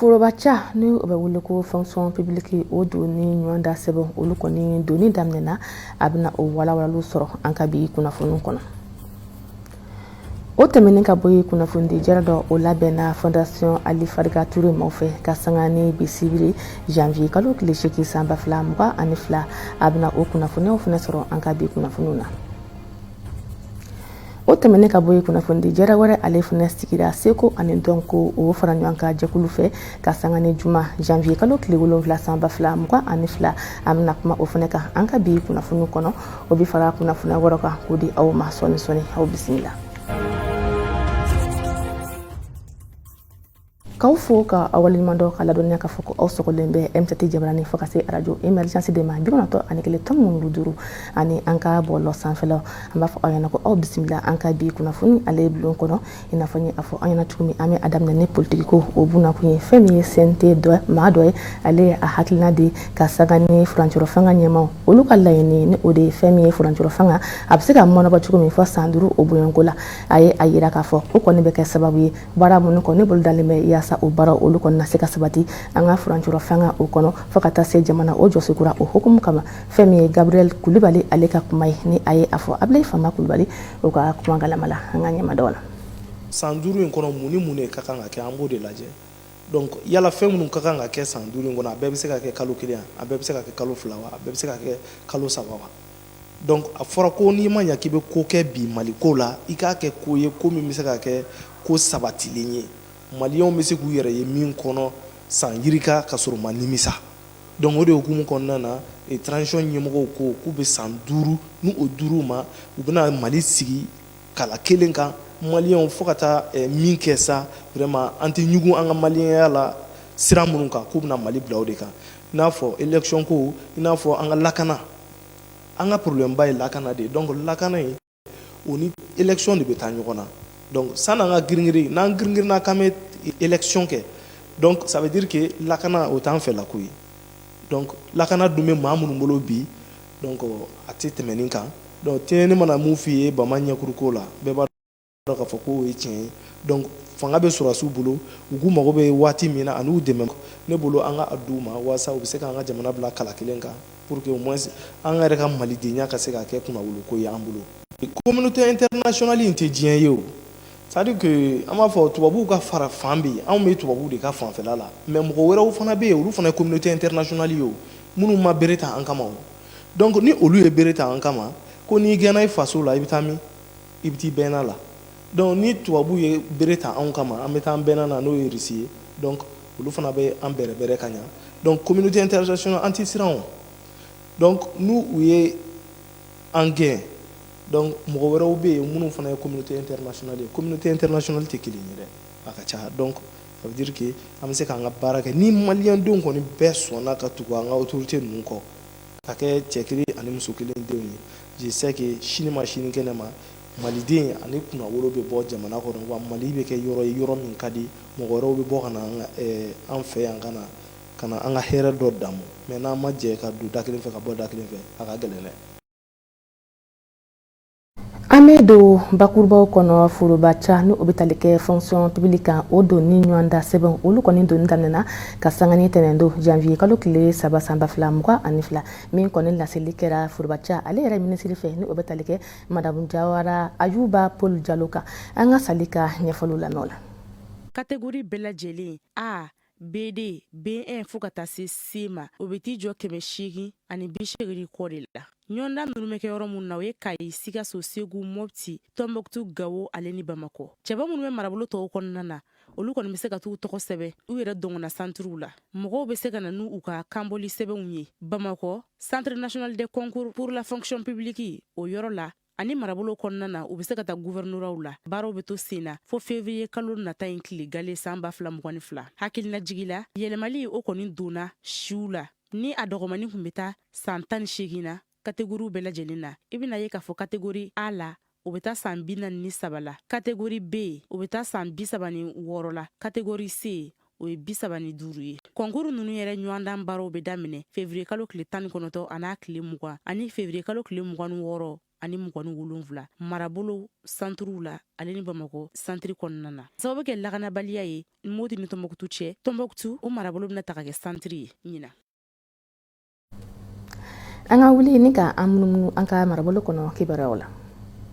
Forobaca ni o bɛ wele ko fonction publique, o donni ɲɔgɔn da sɛbɛn, olu kɔni donni daminɛna. A bɛna o walawalaliw sɔrɔ an ka bi kunnafoni kɔnɔ. O tɛmɛnen ka bɔ yen, kunnafonidi jɛrɛ dɔ o labɛnna Fondation Ali Fariga Touré maaw fɛ ka sanga ni bi sibiri janvier kalo tile 8 san 2022. A bɛna o kunnafoniyaw fana sɔrɔ an ka bi kunnafoniw na. O tɛmɛnen ka bɔ yen, kunnafonidi jɛrɛ wɛrɛ ale fana sigira seko ani dɔnko o fara ɲɔgɔn kan jɛkulu fɛ ka sanga ni juma janvier kalo tile 7 san 2022. An bɛna kuma o fana kan an ka bi kunnafoni kɔnɔ. O bɛ fara kunnafoniya wɛrɛ kan k'o di aw ma sɔɔni sɔɔni. Aw bisimila. K'aw fo ka aw waleɲuman dɔn, ka ladɔnniya k'a fɔ ko aw sɔgɔlen bɛ M7 jabarani fo ka se arajo Emergence de ma, 91.5, ani an ka bɔlɔlɔ sanfɛlaw. An b'a fɔ aw ɲɛna ko aw bisimila an ka bi kunnafoni ale bulon kɔnɔ. I n'a fɔ n ye a fɔ aw ɲɛna cogo min, an bɛ a daminɛ ni politiki ko o bunakun ye. Fɛn min ye CNT dɔ maa dɔ ye, ale ye a hakilina di ka sanga ni furancɛrɔ fanga ɲɛmaaw olu ka laɲini, ni o de ye fɛn min ye furancɛrɔ fanga a bɛ se ka mɔnɔbɔ cogo min fɔ san 5 o bɔɲɔgɔnko la. A ye a yira k'a fɔ o kɔni bɛ kɛ sababu ye baara minnu kɔni bolodalen bɛ yaasa o baara olu kɔni na se ka sabati an ka furancɛrɔ fanga o kɔnɔ fo ka taa se jamana o jɔsi kura o hukumu kama. Fɛn min ye Gabriel Kulibali ale ka kuma ye, ni a ye a fɔ Abulayi Fama Kulibali o ka kuma galama la, an ka ɲɛmadaw la. San 5 in kɔnɔ, mun ni mun de ka kan ka kɛ, an b'o de lajɛ. Donc yala fɛn minnu ka kan ka kɛ san 5 in kɔnɔ, a bɛɛ bɛ se ka kɛ kalo 1, a bɛɛ bɛ se ka kɛ kalo 2 wa, a bɛɛ bɛ se ka kɛ kalo 3 wa? Donc a fɔra ko n'i ma ɲɛ k'i bɛ ko kɛ bi Mali ko la, i k'a kɛ ko ye, ko min bɛ se ka kɛ ko sabatilen ye, maliyɛnw bɛ se k'u yɛrɛ ye min kɔnɔ san yirika ka sɔrɔ u ma nimisa. Donc o de hukumu kɔnɔna na, transition ɲɛmɔgɔw ko k'u bɛ san 5, n'u o 5 ma, u bɛna Mali sigi kala kelen kan, maliyɛnw fo ka taa min kɛ sa, vraiment an tɛ ɲugun an ka maliyɛnya la sira minnu kan, k'u bɛna Mali bila o de kan, i n'a fɔ élection ko, i n'a fɔ an ka lakana. An ka problème ba ye lakana de ye. Donc lakana in, o ni élection de bɛ taa ɲɔgɔn na. Donc sanni an ka girin-girin, n'an girin-girinna k'an bɛ élection kɛ, donc ça veut dire que lakana o t'an fɛla ko ye. Donc lakana dun bɛ maa minnu bolo bi, donc a tɛ tɛmɛ nin kan. Donc tiɲɛni mana mun f'i ye bama ɲɛkuruko la, bɛɛ b'a dɔn k'a fɔ k'o ye tiɲɛ ye. Donc fanga bɛ sɔrɔdasiw bolo, u k'u mago bɛ waati min na ani dɛmɛ ne bolo, an ka d'u ma walasa u bɛ se k'an ka jamana bila kala kelen kan, pour que au moins an yɛrɛ ka malidenya ka se ka kɛ kunnawoloko ye an bolo. Communauté internationale in tɛ diɲɛ ye o. C'est à dire que an b'a fɔ tubabuw ka fara fan bɛ yen, anw bɛ tubabuw de ka fanfɛla la, mais mɔgɔ wɛrɛw fana bɛ yen, olu fana ye communauté internationale ye o, minnu ma bere ta an kama o. Donc ni olu ye bere ta an kama, ko n'i gɛnna i faso la, i bɛ taa min? I bɛ t'i bɛnna la. Donc ni tubabuw ye bere ta anw kama, an bɛ taa an bɛnna na, n'o ye Russie ye. Donc olu fana bɛ an bɛrɛbɛrɛ ka ɲa. Donc communauté internationale, an tɛ siran o. Donc n'u u ye an gɛn, donc mɔgɔ wɛrɛw bɛ yen minnu fana ye communauté internationale ye. Communauté internationale tɛ kelen ye dɛ, a ka ca. Donc ça veut dire que an bɛ se k'an ka baara kɛ ni maliyɛndenw kɔni bɛɛ sɔnna ka tugu an ka autorité ninnu kɔ, ka kɛ cɛ kelen ani muso kelen denw ye. Je sais que sini ma sinikɛnɛ ma, maliden ani kunnawolo bɛ bɔ jamana kɔnɔ, wa Mali bɛ kɛ yɔrɔ ye, yɔrɔ min ka di mɔgɔ wɛrɛw bɛ bɔ ka na an fɛ yan, ka na an ka hɛrɛ dɔ damu. Mais n'an ma jɛ ka don da kelen fɛ ka bɔ da kelen fɛ, a ka gɛlɛn dɛ. An bɛ don bakurubaw kɔnɔ. Forobaca ni o bɛ tali kɛ fonction publique kan, o don ni ɲɔgɔn da sɛbɛn, olu kɔni donni daminɛna ka sanga ni tɛnɛn don janvier kalo tile 3 san 2022. Min kɔni laseli kɛra forobaca ale yɛrɛ minisiri fɛ, ni o bɛ tali kɛ Madame Jawara Ayuba Paul Jalo kan. An ka sali ka ɲɛfɔliw lamɛn o la. Catégorie bɛɛ lajɛlen, A, BD, B1 fo ka taa se C ma, o bɛ t'i jɔ 880 kɔ de la. Ɲɔgɔndan ninnu bɛ kɛ yɔrɔ minnu na, o ye Kayi, Sikaso, Segu, Mɔpti, Tɔnbɔkutu, Gawo ale ni Bamakɔ. Cɛba minnu bɛ marabolo tɔw kɔnɔna na, olu kɔni bɛ se ka t'u tɔgɔ sɛbɛn u yɛrɛ dɔngɔnna santiriw la. Mɔgɔw bɛ se ka na n'u ka kanbɔli sɛbɛnw ye Bamakɔ, Centre national des concours pour la fonction publique o yɔrɔ la, ani marabolo kɔnɔna na, u bɛ se ka taa guvɛrɛnɛraw la. Baaraw bɛ to sen na fo février kalo nata in tile gale san 2022. Hakilinajigi la, yɛlɛmali o kɔni donna siw la. Ni a dɔgɔmani tun bɛ taa san 18 na catégorie bɛɛ lajɛlen na, i bɛna ye k'a fɔ catégorie A la, o bɛ taa san 43 la, catégorie B, o bɛ taa san 36 la, catégorie C, o ye 35 ye. Concours ninnu yɛrɛ ɲɔgɔndan baaraw bɛ daminɛ février kalo tile 19 an'a tile 20 ani février kalo tile 26. 127 marabolo santiriw la ale ni Bamakɔ santiri kɔnɔna na. Sababu kɛ lakanabaliya ye Moti ni Tɔnbɔkutu cɛ, Tɔnbɔkutu o marabolo bɛna ta ka kɛ santiri ye ɲinan. An ka wuli ni ka an munumunu an ka marabolo kɔnɔ kibaruyaw la.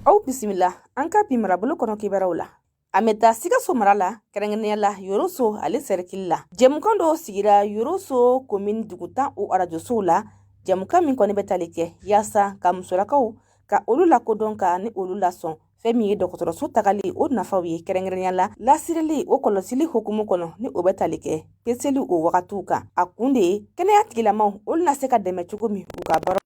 Aw bisimila an ka bi marabolo kɔnɔ kibaruyaw la. An bɛ taa Sikaso mara la, kɛrɛnkɛrɛnnenya la Yoroso ale sɛrikili la. Jɛmukan dɔw sigira Yoroso komini dugu 10 o arajosow la, jɛmukan min kɔni bɛ tali kɛ yaasa ka musolakaw ka olu lakodɔn ka ni olu lasɔn fɛn min ye dɔgɔtɔrɔso tagali o nafaw ye, kɛrɛnkɛrɛnnenya la lasirili o kɔlɔsili hukumu kɔnɔ ni o bɛ tali kɛ peseli o wagatiw kan. A kun de ye kɛnɛya tigilamaw olu na se ka dɛmɛ cogo min u ka baara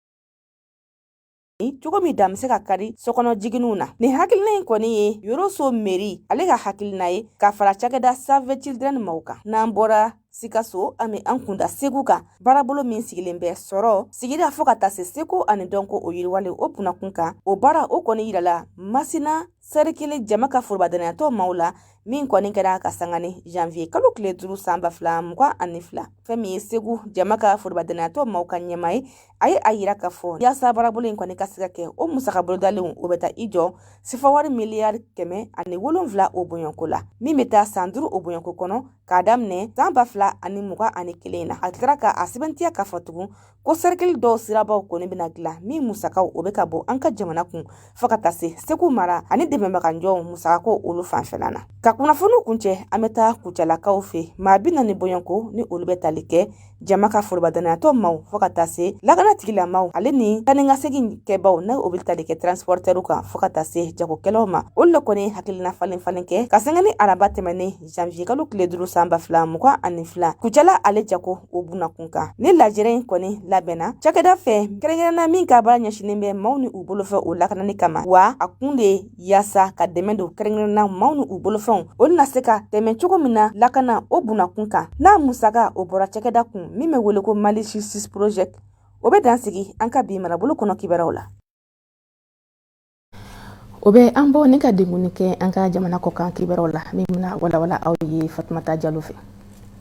cogo min dan bɛ se ka kari sokɔnɔ jiginniw na. Nin hakilina in kɔni ye Yoroso meri ale ka hakilina ye ka fara cakɛda Save the Children maaw kan. N'an bɔra Sikaso, an bɛ an kunda Segu kan, baarabolo min sigilen bɛ sɔrɔ sigida fo ka taa se seko ani dɔnko o yiriwale o kunnakun kan. O baara o kɔni yirala Masina sɛrikili jama ka forobadɛnɛyatɔn maaw la, min kɔni kɛra ka sanga ni janvier kalo tile 5 san 2022. Fɛn min ye Segu jama ka forobadɛnɛyatɔn maaw ka ɲɛmaa ye, a ye a yira k'a fɔ yaasa baarabolo in kɔni ka se ka kɛ, o musaka bolodalenw o bɛ taa i jɔ sefawari miliyari 107 o bɔɲɔgɔnko la, min bɛ taa san 5 o bɔɲɔgɔnko kɔnɔ k'a daminɛ san 2021 na. A tilara ka a sɛbɛntiya k'a fɔ tugun ko sɛrikili dɔw sirabaw kɔni bɛna dilan, min musakaw o bɛ ka bɔ an ka jamana kun fo ka taa se Segu mara ani dɛmɛbagaɲɔgɔnw musakako olu fanfɛla na. Ka kunnafoniw kuncɛ, an bɛ taa Kucalakaw fɛ, maa 40 bɔɲɔgɔnko ni olu bɛ tali kɛ jama ka forobadɛnɛyatɔn maaw fo ka taa se lakana tigilamaw ale ni taa ni ka segin kɛbaw n'a o bɛ tali kɛ transportɛriw kan fo ka taa se jagokɛlaw ma. Olu le kɔni hakilina falen falen kɛ ka sanga ni araba tɛmɛnen janvier kalo tile 5 san 2022 Kucala ale jago o bunakun kan. Ni lajɛrɛ in kɔni labɛnna cakɛda fɛ kɛrɛnkɛrɛnna min ka baara ɲɛsinnen bɛ maaw ni u bolofɛn o lakanani kama, wa a kun de ye yaasa ka dɛmɛ don kɛrɛnkɛrɛnna maaw ni u bolofɛnw olu na se ka tɛmɛ cogo min na lakana o bunakun kan, n'a musaka o bɔra cakɛda kun min bɛ wele ko Mali Justice Project. O bɛ dan sigi an ka bi marabolo kɔnɔ kibaruyaw la. O bɛ an bɔ ni ka denkunni kɛ an ka jamana kɔkan kibaruyaw la, min bɛna walawala aw ye Fatumata Jalo fɛ.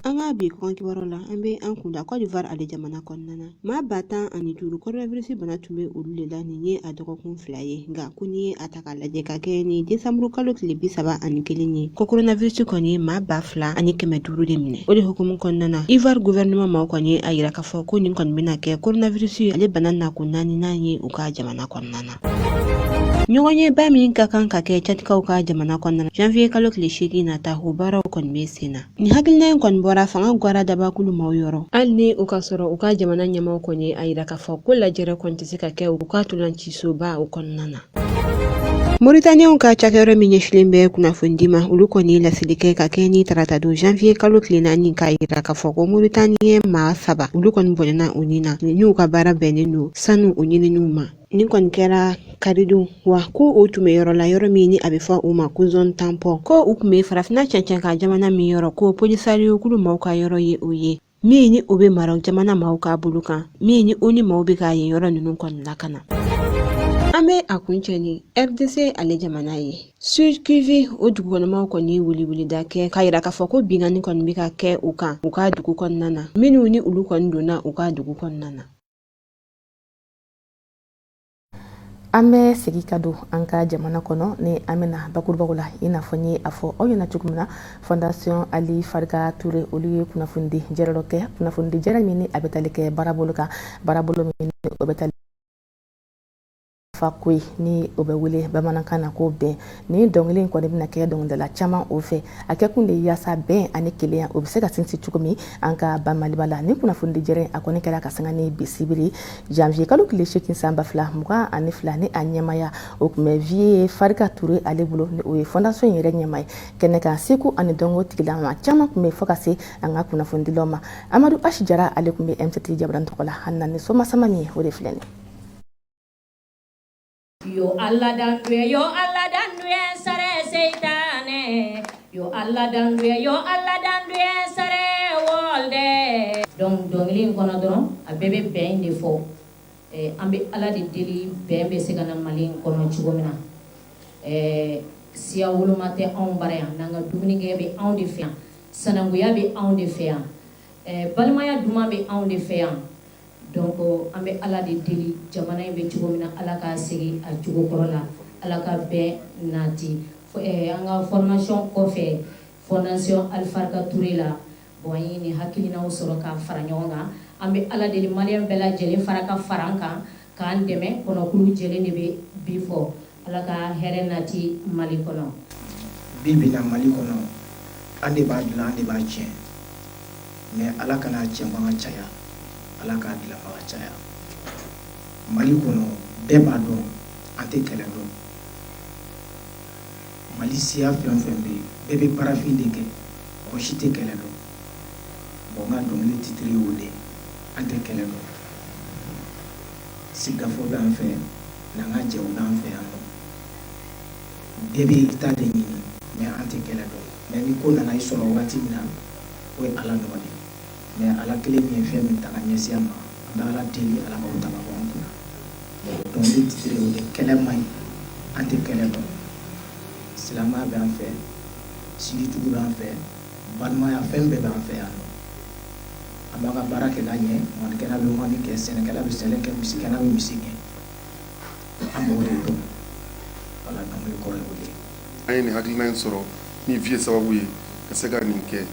An ka bi kɔkan kibaruyaw la, an bɛ an kunda Côte d'Ivoire ale jamana kɔnɔna na. Maa 15,000 coronavirus bana tun bɛ olu de la nin ye a dɔgɔkun 2 ye. Nka ko n'i ye a ta k'a lajɛ ka kɛ ni desanburu kalo tile 31 ye, ko coronavirus kɔni ye maa 2500 de minɛ. O de hukumu kɔnɔna na, Ivoire gouvernement maaw kɔni ye a yira k'a fɔ ko nin kɔni bɛna kɛ coronavirus ale bana nako naaninan ye u ka jamana kɔnɔna na. Ɲɔgɔnyeba min ka kan ka kɛ Tchadikaw ka jamana kɔnɔna na janvier kalo tile 8 nata, o baaraw kɔni bɛ sen na. Nin hakilina in kɔni bɔra fanga gwara dabakulu maaw yɔrɔ, hali ni o ka sɔrɔ u ka jamana ɲɛmaaw kɔni ye a yira k'a fɔ ko lajɛrɛ kɔni tɛ se ka kɛ u ka ntolacisoba o kɔnɔna na. Mauritanienw ka cakɛyɔrɔ min ɲɛsilen bɛ kunnafonidi ma, olu kɔni ye laseli kɛ ka kɛ ni tarata don janvier kalo tile 4, k'a yira k'a fɔ ko Mauritanien maa 3 olu kɔni bɔnɛna u ni na n'u ka baara bɛnnen don sanu o ɲininiw ma. Nin kɔni kɛra karidon, wa ko o tun bɛ yɔrɔ la, yɔrɔ min ni a bɛ fɔ u ma ko zone tampon, ko u tun bɛ farafinna cɛncɛn kan jamana min yɔrɔ, ko Polisario kulu maaw ka yɔrɔ ye o ye, min ni o bɛ Maroc jamana maaw ka bolo kan, min ni ONU maaw bɛ ka yen yɔrɔ ninnu kɔni lakana. An bɛ a kuncɛ ni RDC ale jamana ye. Sud Kivu o dugukɔnɔmaw kɔni ye weleweleda kɛ k'a yira k'a fɔ ko binkanni kɔni bɛ ka kɛ u kan u ka dugu kɔnɔna na, minnu ni olu kɔni donna u ka dugu kɔnɔna na. An bɛ segin ka don an ka jamana kɔnɔ ni an bɛna bakurubaw la. I n'a fɔ n ye a fɔ aw ɲɛna cogo min na, Fondation Ali Farika Ture olu ye kunnafonidi jɛrɛ dɔ kɛ, kunnafonidi jɛrɛ min ni a bɛ tali kɛ baarabolo kan, baarabolo min ni o bɛ tali fa koyi ni o bɛ wele bamanankan na ko bɛn. Ni dɔnkili in kɔni bɛna kɛ dɔnkilidala caman o fɛ, a kɛkun de ye yaasa bɛn ani kelenya o bɛ se ka sinsin cogo min an ka ba Maliba la. Ni kunnafonidi jɛrɛ a kɔni kɛra ka sanga ni bi sibiri janvier kalo tile 8 san 2022, ni a ɲɛmaya o tun bɛ Vieux Farika Ture ale bolo, ni o ye fondation yɛrɛ ɲɛmaa ye. Kɛnɛ kan, seko ani dɔnko tigilama caman tun bɛ, fo ka se an ka kunnafonidilaw ma. Amadu Asi Jara ale tun bɛ M7 jabarani tɔgɔ la. An na ni soma sama min ye, o de filɛ nin. Yo Allah danduye, yo Allah danduye, sare seytane. Yo Allah danduye, yo Allah danduye, sare wolde. Donc dɔnkili in kɔnɔ dɔrɔn, a bɛɛ bɛ bɛn in de fɔ. An bɛ Ala de deli bɛn bɛ se ka na Mali in kɔnɔ cogo min na. Siya woloma tɛ anw bara yan, n'an ka dumunikɛ bɛ anw de fɛ yan, sanankuya bɛ anw de fɛ yan, balimaya duman bɛ anw de fɛ yan. Donc an bɛ Ala de deli jamana in bɛ cogo min na, Ala k'a segin a cogo kɔrɔ la, Ala ka bɛn nati. An ka formation kɔfɛ Fondation Alifarika Ture la, bon, an ye nin hakilinaw sɔrɔ k'a fara ɲɔgɔn kan. An bɛ Ala deli, maliyɛn bɛɛ lajɛlen fara ka fara an kan k'an dɛmɛ. Kɔnɔkulu jɛlen de bɛ bi fɔ. Ala ka hɛrɛ nati Mali kɔnɔ. Bi bi na Mali kɔnɔ, an de b'a dilan, an de b'a tiɲɛ. Mais Ala kana tiɲɛbaga caya, Ala k'a dilanbaga caya. Mali kɔnɔ, bɛɛ b'a dɔn an tɛ kɛlɛ dɔn. Mali siya fɛn o fɛn bɛ yen, bɛɛ bɛ baarafin de kɛ, mɔgɔ si tɛ kɛlɛ dɔn. Bon, n ka dɔnkili titre y'o de ye, an tɛ kɛlɛ dɔn. Sigikafɔ bɛ an fɛ, n'an ka jɛw bɛ an fɛ yan nɔ. Bɛɛ bɛ ta de ɲini, mais an tɛ kɛlɛ dɔn. Mais ni ko nana i sɔrɔ waati min na, o ye Ala nɔ de ye. Mais Ala kelen min ye fɛn min ta ka ɲɛsin an ma, an bɛ Ala deli, Ala k'o ta ka bɔ an kunna. Dɔnkili titre y'o de, kɛlɛ man ɲi, an tɛ kɛlɛ dɔn. Silamɛya bɛ an fɛ, sinjitugu bɛ an fɛ, balimaya, fɛn bɛɛ bɛ an fɛ yan nɔ. An b'an ka baara kɛ ka ɲɛ. Mɔnikɛla bɛ mɔni kɛ, sɛnɛkɛla bɛ sɛnɛ kɛ, misigɛnna bɛ misi gɛn. An b'o de dɔn. Wala, dɔnkili kɔrɔ ye o de ye. An ye nin hakilina in sɔrɔ ni Vieux sababu ye ka se ka nin kɛ.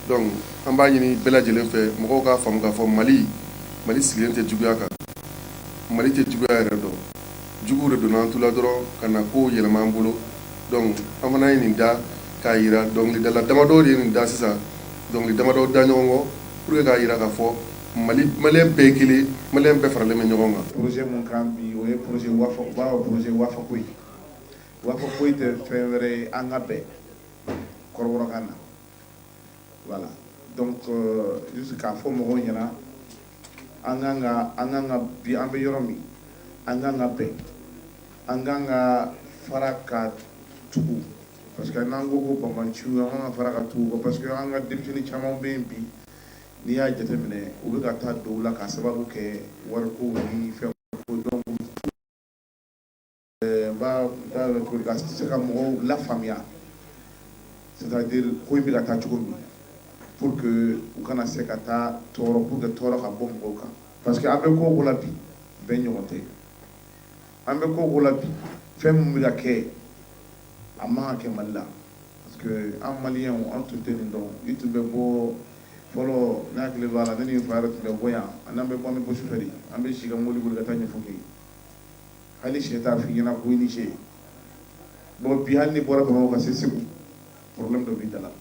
Donc an b'a ɲini bɛɛ lajɛlen fɛ, mɔgɔw k'a faamu k'a fɔ Mali sigilen tɛ juguya kan. Mali tɛ juguya yɛrɛ dɔn. Juguw de donna an tu la dɔrɔn ka na kow yɛlɛma an bolo. Donc an fana ye nin da k'a yira, dɔnkilidala damadɔw de ye nin da sisan, dɔnkili damadɔw da ɲɔgɔn kɔ pour que k'a yira k'a fɔ Mali, maliyɛn bɛɛ ye kelen, maliyɛn bɛɛ faralen bɛ ɲɔgɔn kan. Projet mun kan bi, o ye projet Wafa, u b'a fɔ projet Wafa koyi. Wafa koyi tɛ fɛn wɛrɛ ye, an ka bɛn kɔrɔbɔrɔkan na. Voilà, donc juste k'a fɔ mɔgɔw ɲɛna, an kan ka bi, an bɛ yɔrɔ min, an kan ka bɛn, an kan ka fara ka tugu, parce que n'an ko ko banbaanciw, an kan ka fara ka tugu, parce que an ka denmisɛnnin caman bɛ yen bi, n'i y'a jateminɛ, u bɛ ka taa don u la k'a sababu kɛ wariko ni fɛn ko. Donc n b'a n t'a ka se ka mɔgɔw lafaamuya, c'est-à-dire ko in bɛ ka taa cogo min, pour que u kana se ka taa tɔɔrɔ, pour que tɔɔrɔ ka bɔ mɔgɔw kan, parce que an bɛ ko o ko la bi, bɛɛ ɲɔgɔn tɛ. An bɛ ko o ko la bi, fɛn min bɛ ka kɛ, a man ka kɛ Mali la, parce que an maliyɛnw, an tun tɛ nin dɔn. I tun bɛ bɔ fɔlɔ, ne hakili b'a la, ne ni n fa yɛrɛ tun bɛ bɔ yan, an bɛ bɔ, an bɛ bɔ sufɛ de, an bɛ si ka mobili boli ka taa ɲɛfɔ. Hali sɛ t'a f'i ɲɛna ko i ni ce. Bon, bi, hali ni bɔra Bamakɔ ka se Segu, problème dɔ b'i da la.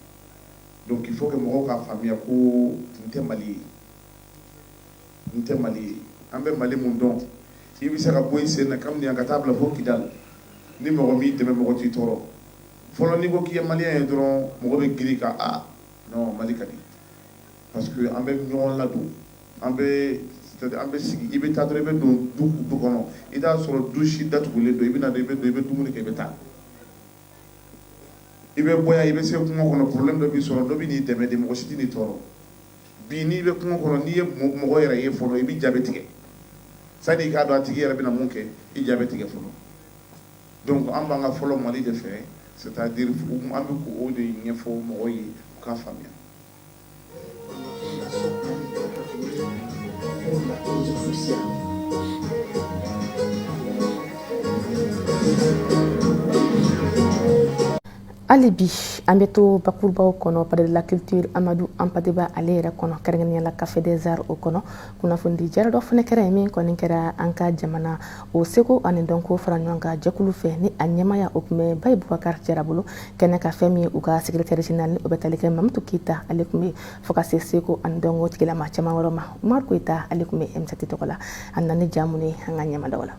Donc il faut que mɔgɔw k'a faamuya ko nin tɛ Mali ye, nin tɛ Mali ye. An bɛ Mali mun dɔn, i bɛ se ka bɔ i sen na kabini yan ka taa bila fo Kidali, ni mɔgɔ m'i dɛmɛ, mɔgɔ t'i tɔɔrɔ. Fɔlɔ, n'i ko k'i ye maliyɛn ye dɔrɔn, mɔgɔ bɛ girin ka ah non, Mali ka di, parce que an bɛ ɲɔgɔn ladon, an bɛ, c'est-à-dire an bɛ sigi. I bɛ taa dɔrɔn, i bɛ don du kɔnɔ, i t'a sɔrɔ du si datugulen don. I bɛ na, i bɛ don, i bɛ dumuni kɛ, i bɛ taa. I bɛ bɔ yan, i bɛ se kungo kɔnɔ, problème dɔ b'i sɔrɔ, dɔ bɛ n'i dɛmɛ de, mɔgɔ si tɛ n'i tɔɔrɔ. Bi, n'i bɛ kungo kɔnɔ, n'i ye mɔgɔ yɛrɛ ye fɔlɔ, i bɛ ja bɛ tigɛ sani i k'a dɔn a tigi yɛrɛ bɛna mun kɛ, i ja bɛ tigɛ fɔlɔ. Donc an b'an ka fɔlɔ Mali de fɛ, c'est-à-dire an bɛ k'o de ɲɛfɔ mɔgɔw ye, u k'a faamuya. Hali bi, an bɛ to bakurubaw kɔnɔ, Palais de la Culture Amadou Hampâté Bâ ale yɛrɛ kɔnɔ, kɛrɛnkɛrɛnnenya la Café des Arts o kɔnɔ. Kunnafonidi jara dɔ fana kɛra yen, min kɔni kɛra an ka jamana o seko ani dɔnko fara ɲɔgɔn kan jɛkulu fɛ, ni a ɲɛmaya o tun bɛ Bayi Bubakari Jara bolo. Kɛnɛ ka fɛn min ye, u ka secrétaire général, ni o bɛ tali kɛ Mamutu Keyita, ale tun bɛ, fo ka se seko ani dɔnko tigilama caman wɛrɛ ma. Umaru Koyita, ale tun bɛ M7 tɔgɔ la. A nana ni ja minnu ye, an ka ɲɛmadaw la.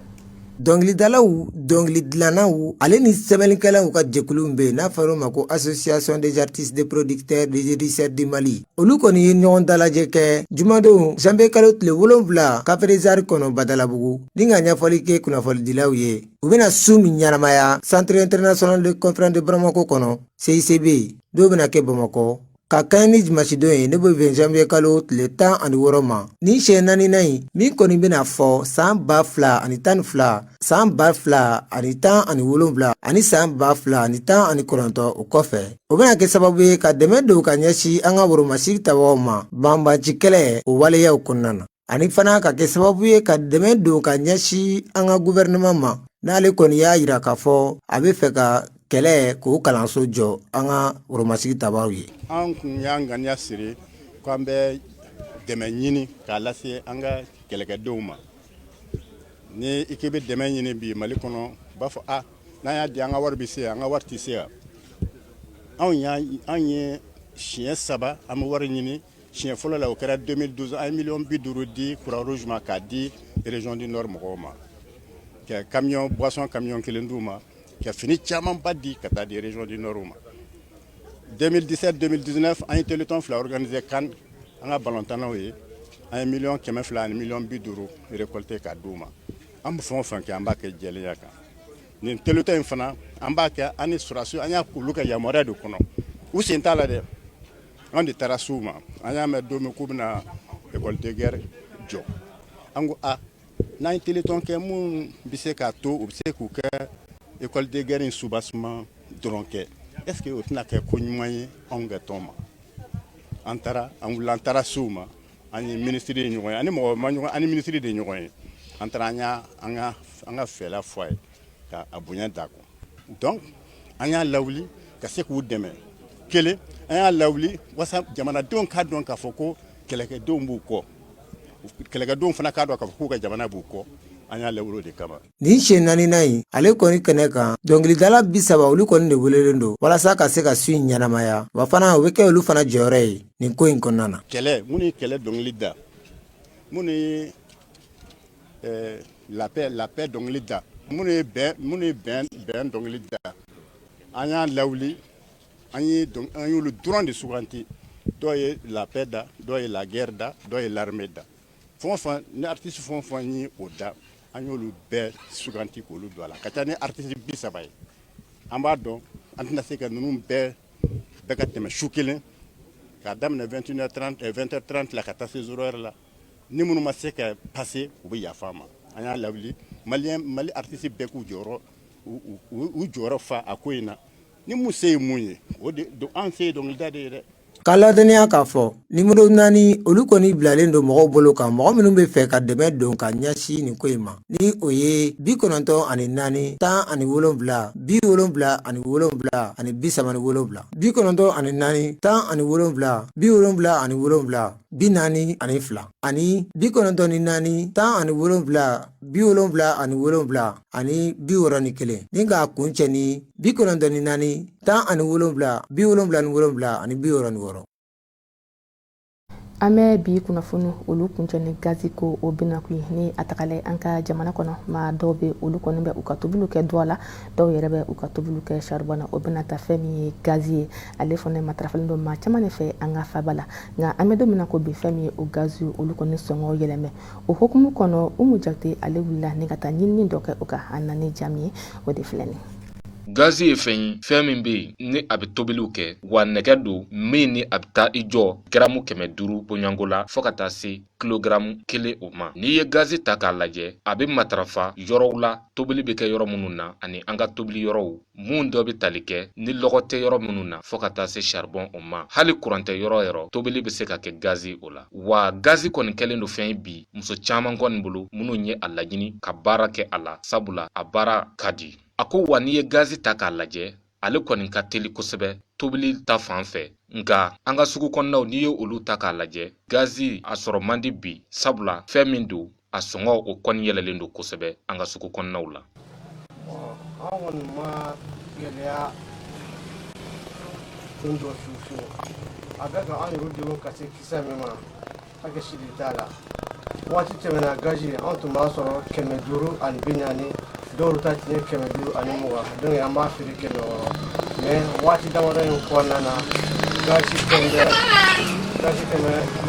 Dɔnkilidalaw, dɔnkili dilannaw ale ni sɛbɛnnikɛlaw ka jɛkulu bɛ yen n'a fɔra o ma ko Association des artistes, des producteurs, des éditeurs du Mali, olu kɔni ye ɲɔgɔn dalajɛ kɛ jumadon janvier kalo tile 7 Café des Arts kɔnɔ Badalabugu, ni ka ɲɛfɔli kɛ kunnafonidilaw ye. U bɛna su min ɲɛnamaya Centre international de conférence de Bamako kɔnɔ, CICB, dɔw bɛna kɛ Bamakɔ ka kɛɲɛ ni dimanche ye, ne bɛ bɛn janvier kalo tile 16 ma. Ni siɲɛ naaninan in min kɔni bɛna fɔ san 2012, san 2017 ani san 2019, o kɔfɛ, o bɛna kɛ sababu ye ka dɛmɛ don ka ɲɛsin an ka woromasiri tabagaw ma banbanci kɛlɛ o waleyaw kɔnɔna na. Ani fana ka kɛ sababu ye ka dɛmɛ don ka ɲɛsin an ka gouvernement ma, n'ale kɔni y'a yira k'a fɔ a bɛ fɛ ka kɛlɛ k'o kalanso jɔ an ka woromasigi tabaw ye. An kun y'an ŋaniya siri k'an bɛ dɛmɛ ɲini k'a lase an ka kɛlɛkɛdenw ma. Ni i k'i bɛ dɛmɛ ɲini bi Mali kɔnɔ, u b'a fɔ a n'an y'a di, an ka wari bɛ se yan, an ka wari tɛ se yan. Anw ye siɲɛ saba an bɛ wari ɲini. Siɲɛ fɔlɔ la, o kɛra 2012, an ye miliyɔn 50 di Croix Rouge ma k'a di région du Nord mɔgɔw ma, ka camion boisson camion kelen d'u ma, ka fini camanba di ka taa di région du Nord ma. 2017, 2019, an ye téléthon fila organiser kan an ka balontannaw ye. An ye miliyɔn 200 ani miliyɔn 50 récolté k'a d'u ma. An bɛ fɛn o fɛn kɛ, an b'a kɛ jɛlenya kan. Nin téléthon in fana, an b'a kɛ an ni sɔrɔdasiw, an y'a olu ka yamaruya de kɔnɔ. U sen t'a la dɛ, an de taara s'u ma. An y'a mɛn don min k'u bɛna école de guerre jɔ, an ko a n'an ye téléthon kɛ, mun bɛ se k'a to u bɛ se k'u kɛ école de guerre in soubassement dɔrɔn kɛ, est ce que o tɛna kɛ ko ɲuman ye anw ka tɔn ma? An taara, an wulila, an taara s'u ma. An ye minisiri ye ɲɔgɔn ye, ani mɔgɔ ma ɲɔgɔn, ani minisiri de ye ɲɔgɔn ye. An taara, an y'a an ka fɛla fɔ a ye ka a bonya d'a kun. Donc an y'a lawuli ka se k'u dɛmɛ. Kelen, an y'a lawuli walasa jamanadenw k'a dɔn k'a fɔ ko kɛlɛkɛdenw b'u kɔ, kɛlɛkɛdenw fana k'a dɔn k'a fɔ k'u ka jamana b'u kɔ. An y'a lawuli o de kama. Nin siɲɛ naaninan in, ale kɔni kɛnɛ kan, dɔnkilidala 30, olu kɔni de welelen don walasa ka se ka su in ɲɛnamaya. Wa fana, o bɛ kɛ olu fana jɔyɔrɔ ye nin ko in kɔnɔna na. Kɛlɛ, minnu ye kɛlɛ dɔnkili da, minnu ye la paix, la paix dɔnkili da, minnu ye bɛn dɔnkili da, an y'a lawuli. An y'olu dɔrɔn de suganti. Dɔw ye la paix da, dɔw ye la guerre da, dɔw ye l'armée da. Fɛn o fɛn ni artiste fɛn o fɛn ye o da, an y'olu bɛɛ suganti k'olu don a la. Ka ca ni artiste 30 ye. An b'a dɔn an tɛna se ka ninnu bɛɛ bɛɛ ka tɛmɛ su kelen k'a daminɛ 21h30, 20h30 la ka taa se 0h la. Ni minnu ma se ka passer, u bɛ yafa an ma. An y'a lawuli malien, Mali artiste bɛɛ k'u jɔyɔrɔ u jɔyɔrɔ fa a ko in na. Ni mun se ye mun ye, o de an se ye dɔnkilida de ye dɛ. K'a ladɔnniya k'a fɔ nimoro 4, olu kɔni bilalen don mɔgɔw bolo kan, mɔgɔ minnu bɛ fɛ ka dɛmɛ don ka ɲɛsin nin ko in ma, ni o ye 94 17 77 37, 94 17 77 42, ani 94 17 77 61, ni k'a kuncɛ ni 94 17 77 66. An bɛ bi kunnafoni olu kuncɛ ni gazi ko o bɛna kun ni a tagala an ka jamana kɔnɔ. Maa dɔw bɛ, olu kɔni bɛ u ka tobiliw kɛ duwa la, dɔw yɛrɛ bɛ u ka tobiliw kɛ charbon na. O bɛna ta fɛn min ye gazi ye, ale fana matarafalen don maa caman de fɛ an ka faba la. Nka an bɛ don min na ko bi, fɛn min ye o gazi, olu kɔni sɔngɔ yɛlɛmɛ. O hukumu kɔnɔ, Umu Jakite ale wulila ni ka taa ɲinini dɔ kɛ o kan. A nana ni ja min ye, o de filɛ nin. Gazi ye fɛn ye, fɛn min bɛ yen ni a bɛ tobiliw kɛ, wa nɛgɛ don min ni a bɛ taa i jɔ garamu 500 bɔɲɔgɔnko la fo ka taa se kilogaramu 1 o ma. N'i ye gazi ta k'a lajɛ, a bɛ matarafa yɔrɔw la tobili bɛ kɛ yɔrɔ minnu na, ani an ka tobili yɔrɔw mun dɔ bɛ tali kɛ ni lɔgɔ tɛ yɔrɔ minnu na, fo ka taa se charbon o ma. Hali kuran tɛ yɔrɔ yɔrɔ, tobili bɛ se ka kɛ gazi o la. Wa gazi kɔni kɛlen don fɛn ye bi muso caman kɔni bolo minnu ye a laɲini ka baara kɛ a la, sabula a baara ka di. A ko wa n'i ye gazi ta k'a lajɛ, ale kɔni ka teli kosɛbɛ tobili ta fan fɛ. Nka an ka sugu kɔnɔnaw, n'i ye olu ta k'a lajɛ, gazi a sɔrɔ man di bi, sabula fɛn min don, a sɔngɔ o kɔni yɛlɛlen don kosɛbɛ an ka sugu kɔnɔnaw la. An kɔni ma gɛlɛya kun dɔ fiyewu fiyewu. A bɛ ka an yɛrɛ degun ka se kisɛ min ma, hakɛ si de t'a la. Waati tɛmɛna, gazi an tun b'a sɔrɔ 540, dɔw ta tun ye 520, donc an b'a feere 600. Mais waati damadɔ in kɔnɔna na, gazi 100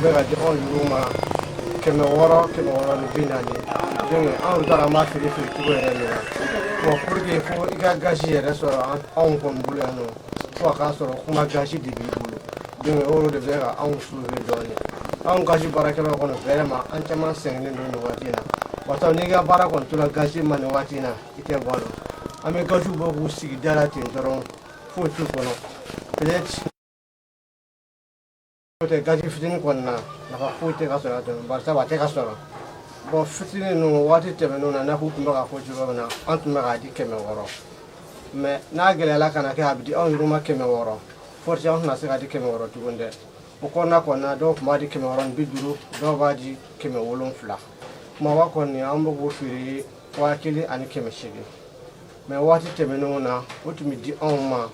bɛ ka di anw yɛrɛw ma 600, 640. Donc anw taara an b'a feere feere cogo yɛrɛ min na, bon, pour que fo i ka gazi yɛrɛ sɔrɔ anw kɔni bolo yan nɔ, fo a k'a sɔrɔ kuma gazi de b'i bolo. Donc o de bɛ ka anw sauver dɔɔnin. Anw gazi baarakɛlaw kɔni, vraiment, an caman sɛgɛnnen don nin waati in na. Barisa n'i ka baara kɔni tora gazi ma nin waati in na, i tɛ balo. An bɛ gaziw bɔ k'u sigi da la ten dɔrɔn, foyi t'u kɔnɔ peut-être. Tɛ gazi fitinin kɔni na, nafa foyi tɛ ka sɔrɔ a tɛmɛ, bari sabu a tɛ ka sɔrɔ. Bon, fitinin ninnu, waati tɛmɛnenw na, n'a k'u tun bɛ ka fɔ cogo min na, an tun bɛ k'a di 600, mais n'a gɛlɛyala ka na kɛ a bɛ di anw yɛrɛ ma 600, forcément an tɛna se ka di 600 tuguni dɛ. O kɔnɔna kɔni, dɔw tun b'a di 650, dɔw b'a di 700. Kumaba kɔni, an bɛ k'o feere 1800, mais waati tɛmɛnenw na, o tun bɛ di anw ma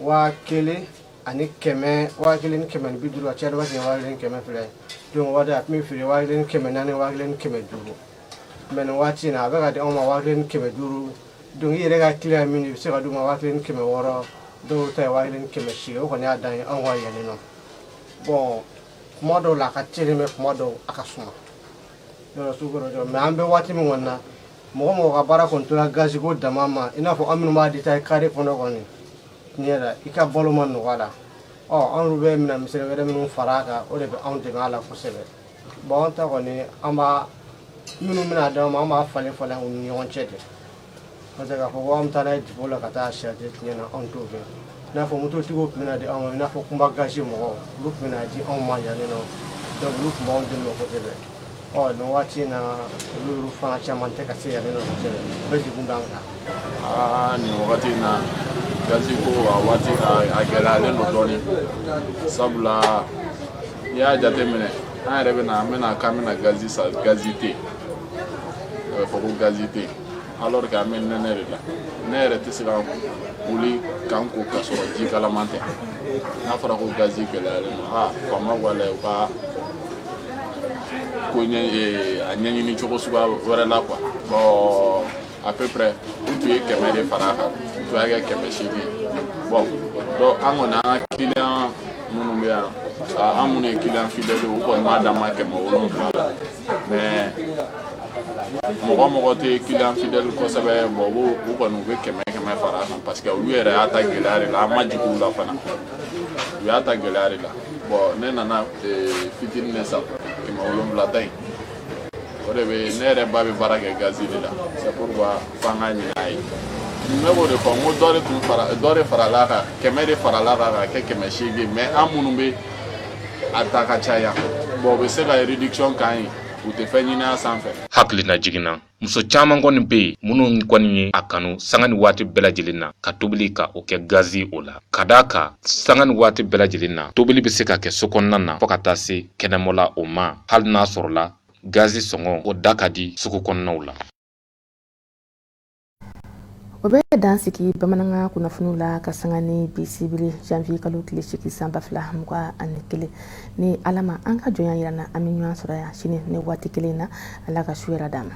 1100, 1150, a caya b'a 1200. Donc waati a tun bɛ feere 1400, 1500, mais nin waati in na, a bɛ ka di anw ma 1500. Donc i yɛrɛ ka client min, i bɛ se ka d'u ma 1600, dɔw ta ye 1800. O kɔni y'a dan ye anw ka yan nɔ. Bon, kuma dɔw la a ka teli, mais kuma dɔw a ka suma yɔrɔ sugu kɔrɔ. Mais an bɛ waati min kɔni na, mɔgɔ mɔgɔ ka baara kɔni tora gaziko dama ma, i n'a fɔ an minnu b'a détailler carré kɔnɔ kɔni, tiɲɛ yɛrɛ, i ka balo ma nɔgɔ a la. Ɔ, anw bɛ minɛn misɛnnin wɛrɛ minnu fara a kan, o de bɛ anw dɛmɛ a la kosɛbɛ. Bon, an ta kɔni, an b'a minnu bɛna d'an ma, an b'a falen falen u ni ɲɔgɔn cɛ de, parce que k'a fɔ ko an bɛ taa n'a ye dépôt la ka taa charger, tiɲɛ na, anw t'o kɛ. I n'a fɔ mototigiw tun bɛna di anw ma, i n'a fɔ Kunba gazi mɔgɔw, olu tun bɛna di anw ma yan nɔ, donc olu tun b'anw dɛmɛ kosɛbɛ. Ɔ, nin waati in na, olu fana caman tɛ ka se yan nɔ kosɛbɛ, bɛɛ degun b'an kan. Aa, nin wagati in na, gazi ko a waati a gɛlɛyalen don dɔɔnin, sabula n'i y'a jateminɛ, an yɛrɛ bɛ na, an bɛna k'an bɛna gazi san, gazi tɛ yen. A bɛ fɔ ko gazi tɛ yen, alors que an bɛ nɛnɛ de la. Ne yɛrɛ tɛ se ka wuli k'an ko k'a sɔrɔ ji kalaman tɛ. N'a fɔra ko gazi gɛlɛyalen don, aa, faamaw b'a lajɛ u ka ko ɲɛ a ɲɛɲini cogo suguya wɛrɛ la quoi. Bon, à peu près u tun ye 100 de fara a kan, u tun y'a kɛ 800. Bon, donc an kɔni, an ka client minnu bɛ yan, an minnu ye client fidèle ye, u kɔni b'a d'an ma 700 la. Mais mɔgɔ mɔgɔ tɛ client fidèle kosɛbɛ, bon, u kɔni u bɛ 100 100 fara a kan, parce que olu yɛrɛ y'a ta gɛlɛya de la. An ma jigin u la fana, u y'a ta gɛlɛya de la. Bon, ne nana fitinin de san, 700 ta in, o de bɛ ne yɛrɛ ba bɛ baara kɛ gazi de la. C'est pourquoi f'an ka ɲini a ye. Ne b'o de fɔ n ko dɔ de tun fara, dɔ de farala kan, 100 de farala kan ka kɛ 800. Mais an minnu bɛ a ta ka caya, bon, u bɛ se ka réduction k'an ye, u tɛ fɛn ɲini a sanfɛ. Hakilina jiginna, muso caman kɔni bɛ yen minnu kɔni ye a kanu sanga ni waati bɛɛ lajɛlen na ka tobili ka o kɛ gazi o la, ka d'a kan sanga ni waati bɛɛ lajɛlen na, tobili bɛ se ka kɛ so kɔnɔna na fo ka taa se kɛnɛmɔ la o ma, hali n'a sɔrɔla gazi sɔngɔ o da ka di sugu kɔnɔnaw la. O bɛ dan sigi bamanankan kunnafoniw la ka sanga ni bi sibiri janvier kalo tile 8 san 2021. Ni Ala ma an ka jɔnya yira na, an bɛ ɲɔgɔn sɔrɔ yan sini ni waati kelen na. Ala ka su hɛrɛ d'an ma.